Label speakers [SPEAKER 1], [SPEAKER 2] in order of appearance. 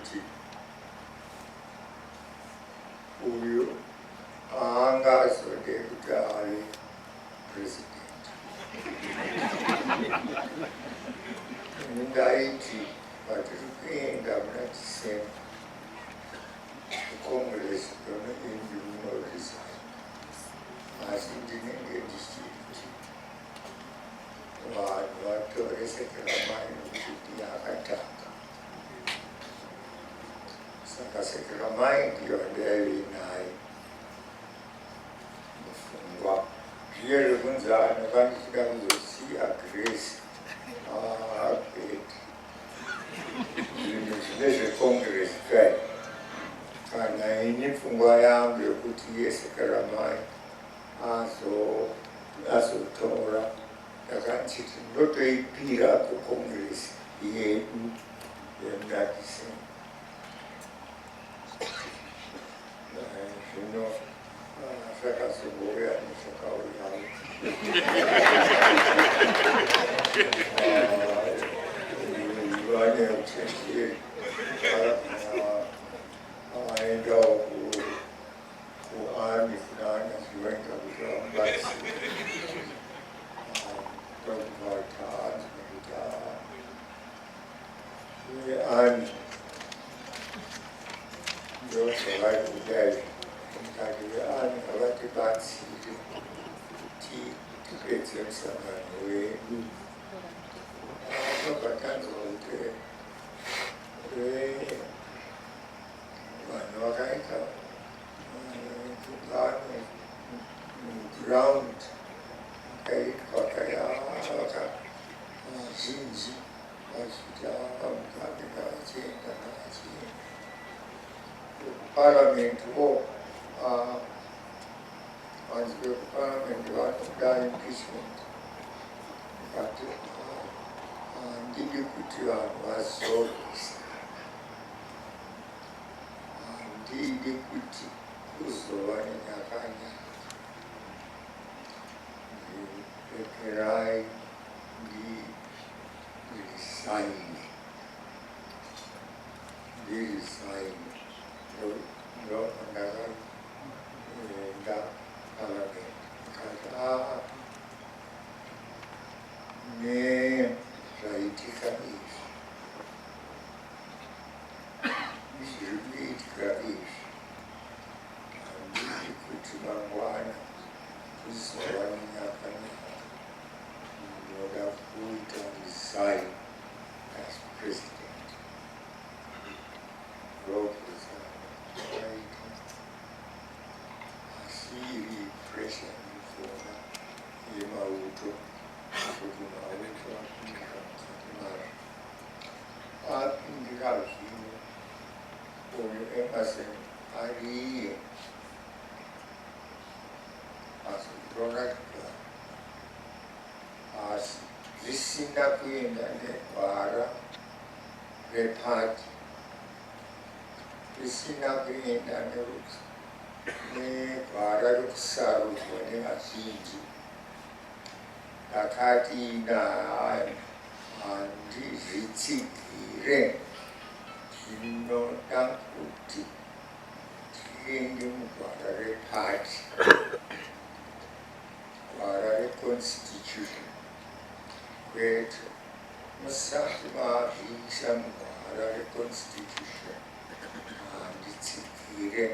[SPEAKER 1] Kuti uyu haangazode kuti ave president. Ini ndaiti patiri kuenda muna December kuCongress, ini ndinoresign, asi ndinenge ndichiti vanhu vatore Sekeramayi nokuti ndiye akatanga. Saka Sekeramayi ndiyo ndaive naye mupfungwa. Zviye zvekunzi ndanga ndichida kuzosiya Grace kwete, zvinhu zvine zveCongress kai. Kana ini pfungwa yangu yokuti iye Sekeramayi azotora, ndakanditi ndotoipira kuCongress yedu yemuna December. Zvino zvakazongouya nezvakauyawo. Vane uchenjeri vaendawo kuarmy kunana zvivaita kuti vamubatsire, ndokubva taanzwa kuti vearmy ndozvavari kuda izvi. Ndikati vearmy ngavatibatsire tipedze musangano wedu. Tobva tanzwa kuti vanhu vakaita gungano muground akaitwa kaya vazhinji vachiti VaMugabe ngavachienda, ngavachienda. Kuparliament wo, vanzi vekuparliament vanoda impeachment. Ndikati handidi kuti vanhu vazorwisana, handidi kuti kuzova nenyakanyaka. Rekerai ndiresign, ndiresign. Ndakaenda parliament, ndikati aa, nezvaitika izvi, zviri kuitika izvi, handidi kuti mangwana kuzova nenyakanyaka. Ndinoda kuita resign as president. Ndokuresign kwaita, asi iri pressure ndikuona yemauto, kuti mauto apindira mukati mazvo. Apindira zvino, uyu Emmerson ariye azotora chigaro, asi zvisina kuenda negwara repati, zvisina kuenda negwara rekusarudzwa nevazhinji. Ndakati handizvitsigire, ndinoda kuti tiende mugwara repati, gwara reconstitution. Kwete, musati mazviisa mugwara reconstitution handitsigire.